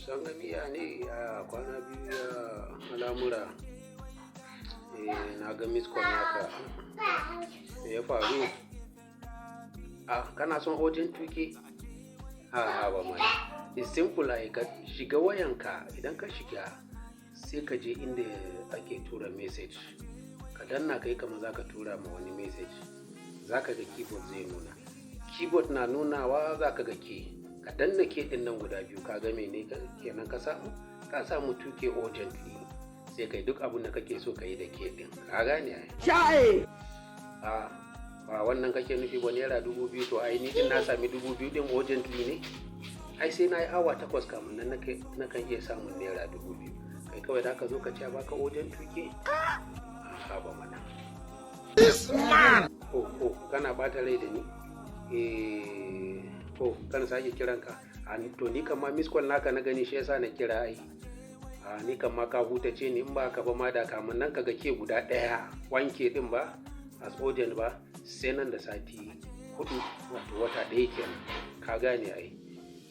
Sangamiya ne a kwana biyu ya al'amura. Eh, na ga miss call naka. Me ya faru? A kana son urgent 2K? Ha ha, ba mana. It's simple ai. Ka shiga wayanka, idan ka shiga sai ka je inda ake tura message. Ka danna kai kamar za ka tura ma wani message. Za ka ga keyboard zai nuna. Keyboard na nunawa, za ka ga K. Ka danna K ɗin nan guda biyu, ka ga mene kenan ka samu? Ka samu 2K urgently. Sai kai duk abin da kake so ka yi da K ɗin. Ka gane ai? Chai! A ba wannan kake nufi ba, ₦2,000. To ai ni din na sami 2,000 din urgently ne. Ai sai na yi awa 8 kamun nan na kan iya samun ₦2,000. Kai kawai da ka zo ka ce a baka urgent 2K? Ha ba mana. This man! Oh, kana bata rai da ni? Eh, oh, kana sake kiran ka. A to ni kan ma miss call naka na gani, shi yasa na kira ai. A ni kan ma ka hutace ni, in ba ka ba ma da kamun nan ka ga K guda ɗaya, 1K din ba as urgent ba, sai nan da sati 4, wato wata ɗaya kenan. Ka gane ai?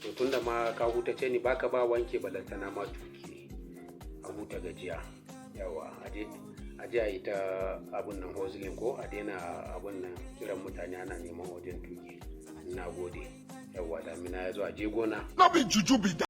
To tunda ma ka hutace ni, baka ba 1K, balantana ma 2K. A huta gajiya. Yawa, aje a yi ta abun nan hustling, ko a daina abun nan kiran mutane ana neman urgent 2K. Na gode. Yawa, damina ya zo, a je gona. No be juju be that.